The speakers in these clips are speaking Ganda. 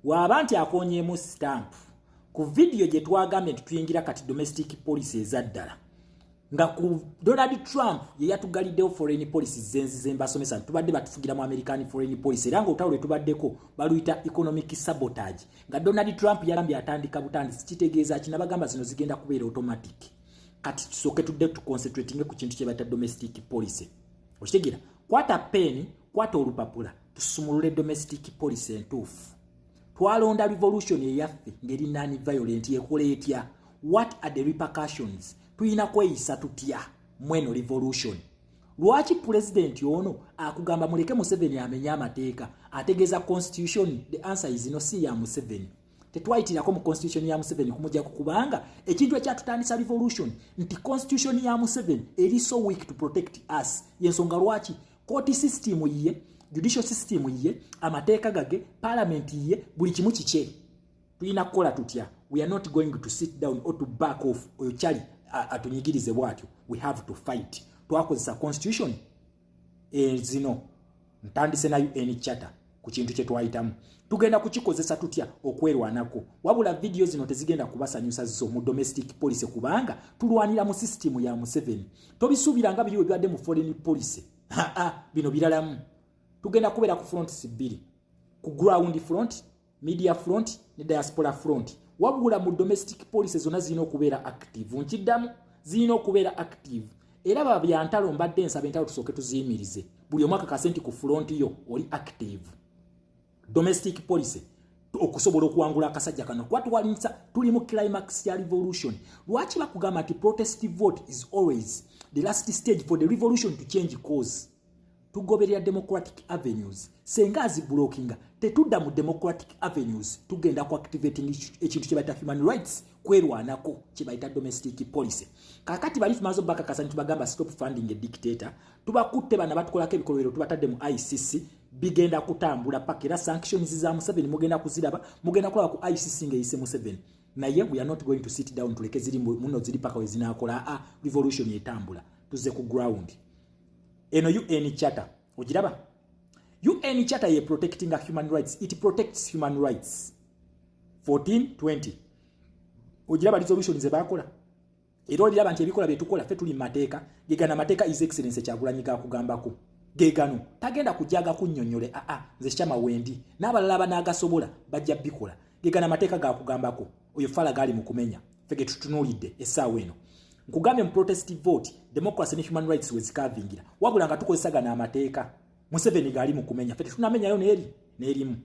Waaba nti akonyeemu stamp ku vidiyo gye twagambye nti tuyingira kati domestic policy ezaddala, nga ku Donald Trump ye yatugaliddewo foreign policy zenzi zembasomesa nti tubadde batufugira mu American foreign policy, era nga olutalo lwe tubaddeko baluyita economic sabotage, nga Donald Trump yagambye atandika butandisi. Kitegeeza ki? Nabagamba zino zigenda kubeera automatic. Kati tusooke tudde tuconcentratinge ku kintu kye bayita domestic policy. Okitegeera? Kwata peeni, kwata olupapula, tusumulule domestic policy entuufu. Twalonda revolution eyaffe ngeri non violent. Ekola etya? What are the repercussions? Tulina kweyisa tutya mweno revolution? Lwaki pulezidenti ono akugamba muleke Museveni amenye amateeka? Ategeeza constitution? The answer is no, si ya Museveni. Tetwayitirako mu constitution ya Museveni kumujjako, kubanga ekintu ekyatutandisa revolution nti constitution ya Museveni eri so weak to protect us. Yensonga lwaki court system ye, judicial system ye, amateeka gage, parliament ye, buli kimu kikye. Tulina kukola tutya? We are not going to sit down or to back off. Oyo kyali atunyigirize bwatyo, we have to fight. Twakozesa constitution zino, ntandise na UN Charter ku kintu kye twayitamu. Tugenda kukikozesa tutya okwerwanako? Wabula vidiyo zino tezigenda kubasanyusa zo mu domestic policy, kubanga tulwanira mu system ya Museveni. Tobisuubira nga biri bwe mu foreign policy. Aa, bino biralamu. Tugenda kubeera ku fronts bbiri, ku ground front, media front ne diaspora front. Wabula mu domestic policy zonna zirina okubeera active. Nkiddamu, zirina okubeera active. Era babyantalo mbadde nsaba entalo tusooke tuziyimirize. Buli omwaka kasenti ku front yo oli active domestic policy okusobola okuwangula akasajja kano, kuba tuwalinsa tuli mu climax ya revolution. Lwaki bakugamba nti protest vote is always the last stage for the revolution to change course? Tugoberera democratic avenues. Senga aziblockinga, tetudda mu democratic avenues, tugenda ku activating ekintu kye bayita human rights, kwerwanako kye bayita domestic policy. Kakati bali tumaze obakakasa nti tubagamba stop funding a dictator. Tubakutte bana batukolako ebikolobero, tubatadde mu ICC. Bigenda kutambula paka era sanctions za Museveni mugenda kuziraba, mugenda kulaba ku ICC ng'eyise Museveni. Naye we are not going to sit down tuleke ziri muno ziri paka we zinakola. A revolution etambula. Tuze ku ground. Eno UN Charter ogiraba? UN Charter ye protecting human rights. It protects human rights. 1420 ogiraba? Resolution ze bakola, era oliraba nti ebikola byetukola ffe tuli mu mateeka gegano. Amateeka His Excellence Kyagulanyi gakugambako gegano, tagenda kujaga kunnyonnyole. Aa, nze kyama wendi n'abalala banaagasobola bajja bikola. Gegano amateeka gakugambako. Oyo fala gaali mu kumenya, ffe ge tutunuulidde essaawa eno. Nkugambye mu protest vote democracy ne human rights wezikavingira, wabula nga tukozesa gano amateeka Museveni gaali mu kumenya. Ffe tetunamenyayo neeri n'erimu,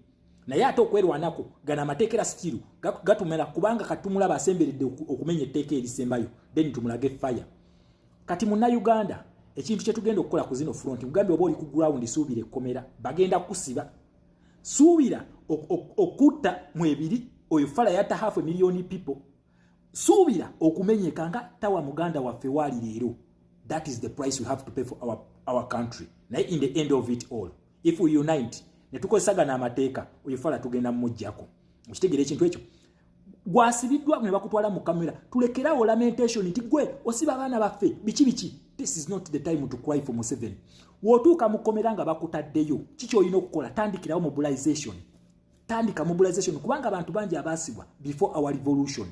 naye ate okwerwanako gano amateeka era still gatumera, kubanga katumulaba asemberedde okumenya etteeka erisembayo, then tumulage fire. Kati Munnayuganda, ekintu kyetugenda okukola ku zino front, nkugambye, oba oli ku ground, suubira ekkomera, bagenda kusiba, suubira okutta mu ebiri. Oyo fala yatta half a million people. Suubira okumenyeka nga tawa muganda waffe waali leero. That is the price we have to pay for our country. Naye in the end of it all, if we unite ne tukozesa gano amateeka, oyo fala tugenda mumuggyako. Okitegeera ekintu ekyo? Gwasibiddwa ne bakutwala mu kamera, tulekerawo lamentation nti gwe osiba abaana baffe, biki biki. This is not the time to cry for Museveni. W'otuuka mu kkomera nga bakutaddeyo, kiki olina okukola? Tandikirawo mobilization, tandika mobilization, kubanga abantu bangi abaasibwa before our revolution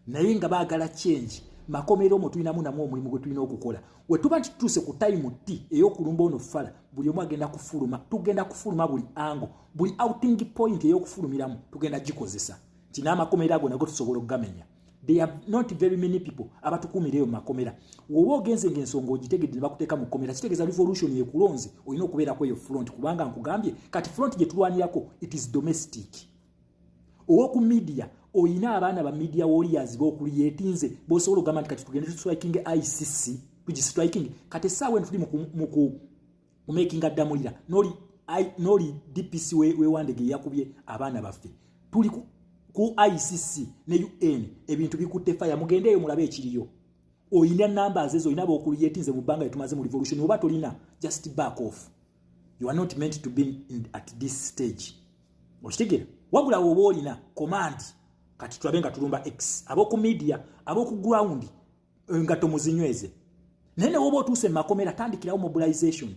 naye nga baagala change. Makomera omwo tulinamu namu omulimu gwe tulina okukola. We tuba nti tutuuse ku time t ey'okulumba ono fala, buli omu agenda kufuluma. Tugenda kufuluma buli angle, buli outing point ey'okufulumiramu tugenda gikozesa, nti n'amakomera ago nago tusobola okugamenya. There are not very many people abatukuumira eyo mu makomera. Woba ogenze ngaensonga ogitegedde ne bakuteeka mu kkomera, kitegeeza revolution ekulonze, olina okubeerako eyo front, kubanga nkugambye kati front gye tulwanirako, it is domestic. Owoku media, oyina abaana ba media warriors bokuliyetinze bosobola okugamba nti kati tugende tustriking ICC, tugistriking. Kati essaawa eno tuli mu kumakinga ddamulira noli DPC wewandege yakubye abaana baffe. Tuli ku ICC ne UN, ebintu bikutte fire. Mugendeeyo mulabe ekiriyo. Oyina numbers ezo, oyina bokuliyetinze mu bbanga lyetumaze mu revolution? Oba tolina, just back off. You are not meant to be at this stage. Okitegeera? Wabula woba olina command, kati tulabe nga tulumba x ab'oku media, ab'oku ground nga tomuzinyweze. Naye ne woba otuuse mu makomera, tandikirawo mobilization.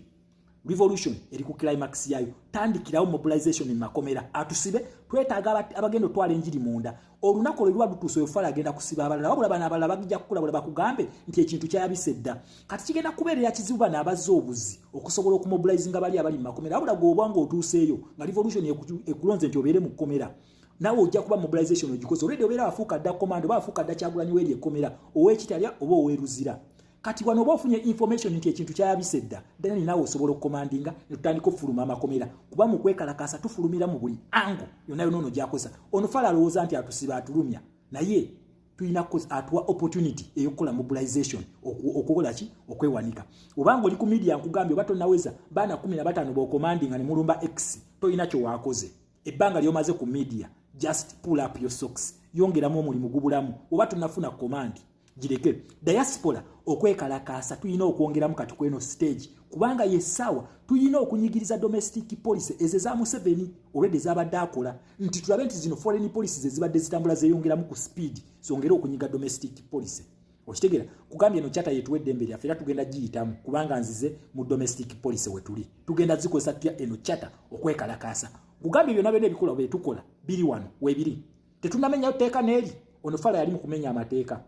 Revolution eri ku climax yayo. Tandikirawo mobilization mu makomera, atusibe. Twetaaga abagenda otwala enjiri munda. Olunaku olwo lwa lutuuse, oyo fala agenda kusiba abalala. Wabula bano abalala bagija kukulabula, bakugambe nti ekintu kyayabise dda. Kati kigenda kubeerera kizibu bano abazze obuzi okusobola okumobilizinga bali abali mu makomera. Wabula gwe nga otuuseeyo nga revolution ekulonze nti obeere mu kkomera, naawe ojja kuba mobilization ogikoze olwedde, obeera wafuuka dda komando, oba wafuuka dda Kyagulanyi weeri ekkomera, ow'ekitalya oba ow'eruzira. Kati wano oba ofunye information nti ekintu kyayabise dda, then naawe osobola okukomandinga ne tutandika okufuluma amakomera, kuba mu kwekalakaasa tufulumira mu buli angle yonna yonna ono gyakozesa. Ono fala alowooza nti atusiba, atulumya, naye tulina atuwa opportunity ey'okukola mobilization, okukola ki? Okwewanika. Obanga oli ku media, nkugambye, oba tonaweza baana 15 b'okomandinga ne mulumba x, tolina kyowakoze ebbanga lyomaze ku media. Just pull up your socks, yongeramu omulimu gubulamu. Oba tonafuna command, gireke. Diaspora, okwekalakaasa tulina okwongeramu kati kweno stage, kubanga yessaawa tulina okunyigiriza domestic policy ezo eza Museveni olwedde ezabadde akola, nti tulabe nti zino foreign policies ezibadde zitambula zeeyongeramu ku speed, zongere okunyiga domestic policy. Okitegeera? Kugambye eno charter yetuwa eddembe lyaffe, era tugenda giyitamu, kubanga nzize mu domestic policy wetuli. Tugenda zikozesa tutya eno charter okwekalakaasa? Kugambye byonna byonna ebikola byetukola biri wano webiri. Tetunamenya tteeka n'eri. Ono fala yali mu kumenya amateeka,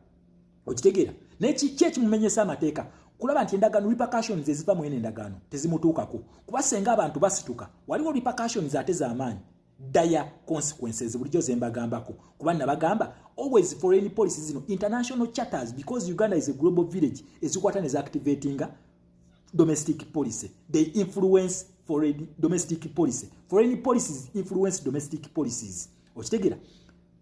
okitegeera? Naye ki ekimumenyesa amateeka? Kulaba nti endagaano, repercussions eziva mu eno endagaano tezimutuukako, kuba senga abantu basituka, waliwo repercussions ate z'amaanyi, dire consequences, bulijjo zembagambako. Kuba nabagamba always foreign policies zino, international charters, because Uganda is a global village, ezikwata ne zaactivatinga domestic policy. They influence foreign domestic policy, foreign policies influence domestic policies, okitegeera?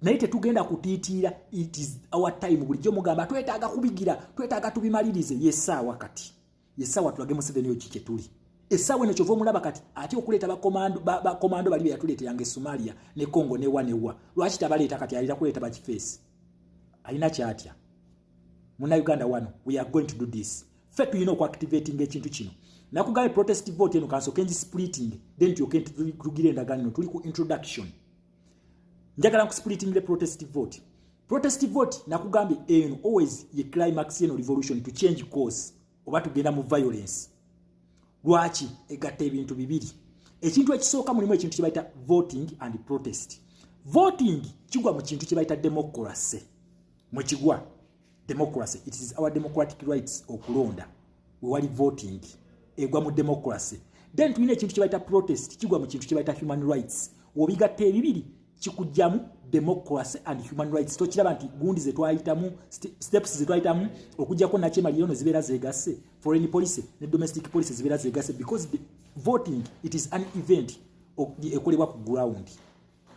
Naye tetugenda kutiitiira. It is our time. Bulijjo mugamba twetaaga kubigira, twetaaga tubimalirize. Yessaawa kati, yessaawa tulage Museveni oyo kiki tuli. Essaawa eno kyova omulaba kati ate okuleeta bakomando bali beyatuleeteranga e Somalia ne Congo newa newa. Lwaki tabaleeta kati? Alina kuleeta bakifeesi, alina kyatya. Munauganda, wano we are going to do this. Ffe tulina okuactivatinga ekintu kino. Nakugambye protest vote eno, kansooke ngisplitting, then tulyoke tugire endagaano eno. Tuli ku introduction. Njagala nkusplitingire protest vote. Protest vote, nakugambye, eno always ye climax eno revolution to change course oba tugenda mu violence. Lwaki egatta ebintu bibiri? Ekintu ekisooka, mulimu ekintu kyebayita voting and protest. Voting kigwa mu kintu kyebayita democracy. Mwekigwa democracy, it is our democratic rights okulonda. Wewali voting egwa mu democracy. Then tulina ekintu kyebayita protest, kigwa mu kintu kyebayita human rights. Wobigatta ebibiri, kikugjamu democracy and human rights. Tokiraba nti gundi zetwayitamu, steps zetwayitamu okujjako nakyemaliro, no zibeera zegasse? Foreign policy ne domestic policy zibeera zegasse, because the voting, it is an event ekolebwa ku ground,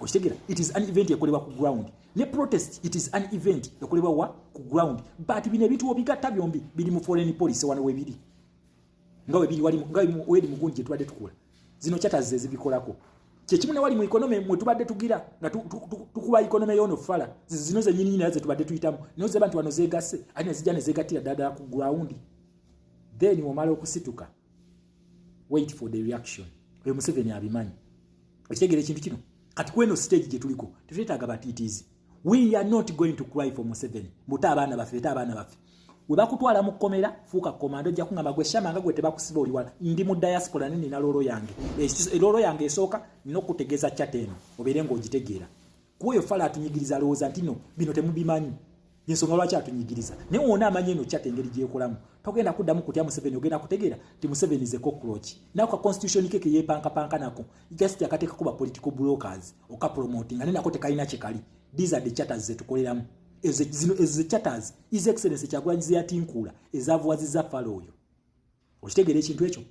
okitegeera? It is an event ekolebwa ku ground. Ne protest, it is an event ekolebwa wa? Ku ground. But bino ebintu obigatta byombi, biri mu foreign policy. Wano webiri, nga webiri, wali nga weri mugundi gye tubadde tukola. Zino charters ezibikolako kyekimu ne wali mu economy mwe tubadde tugira nga tukuba economy yono fala. Zino zenyini nyini ze tubadde tuyitamu, naye zeba nti wano zegasse, ate ne zijja ne zegattira ddala ku ground. Then omala okusituka, wait for the reaction. Oyo Museveni abimanyi. Okitegeera ekintu kino? Kati kweno stage gye tuliko, tetwetaaga batiitiizi. We are not going to cry for Museveni. Mute abaana baffe, ete abaana baffe. We bakutwala mu kkomera, fuuka komando. Ojja kuŋŋamba, gwe Shama, nga gwe tebakusiba, oli wala. Ndi mu diaspora, ne nina role yange. Role yange esooka, nina okutegeeza charter eno, obeere ng'ogitegeera. Kuba oyo fala atunyigiriza, alowooza nti no bino temubimanyi, ensonga lwaki atunyigiriza. Naye wona amanyi eno charter engeri gyekolamu, togenda kuddamu kutya Museveni. Ogenda kutegeera nti Museveni ze cockroach. Nako ka constitution ke keyepankapanka nako, just akateekako ba political brokers okapromotinga, naye nako tekalina kyekali. These are the charters zetukoleramu. Zino ezo ze charters His Excellence Kyagulanyi zeyatinkuula, ezavuwaziza fala oyo. Okitegeera ekintu ekyo?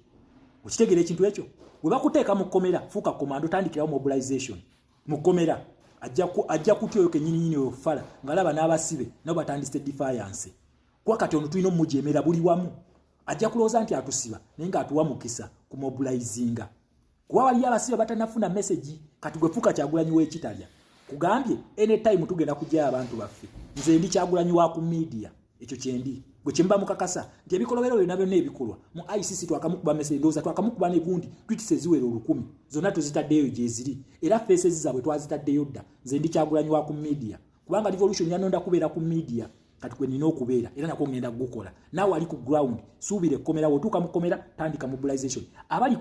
Okitegeera ekintu ekyo? Bwe bakuteeka mu kkomera, fuuka komando, tandikirawo mobilization mu kkomera. Ajja kutya oyo kenyininyini oyo fala, ng'alaba n'abasibe nabo batandise defiance. Kuba kati ono tulina omujemera buli wamu. Ajja kulowooza nti atusiba, naye ng'atuwa mukisa ku mobilizinga, kuba waliyo abasibe batanafuna message. Kati gwe fuuka Kyagulanyi w'ekitalya. Kugambye, anytime tugenda kujjayo abantu baffe. Nze ndi Kyagulanyi wa ku media, ekyo kyendi. Gwe kyemuba mukakasa nti ebikolobero byonna byonna ebikolwa mu ICC, twakamukuba message, ndowooza twakamukuba negundi tweets eziwera 1000, zonna tuzitaddeyo gyeziri, era faces zaabwe twazitaddeyo dda. Nze ndi Kyagulanyi wa ku media, kubanga revolution yanonda kubeera ku media. Kati kwe nina okubeera era nako ngenda kugukola. Naawe ali ku ground, suubira ekkomera. Wotuuka mu kkomera, tandika mobilization. Abali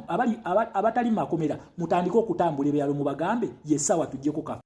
abatali mu makomera, mutandike okutambula ebyalo, mubagambe yessaawa tuggyeko ka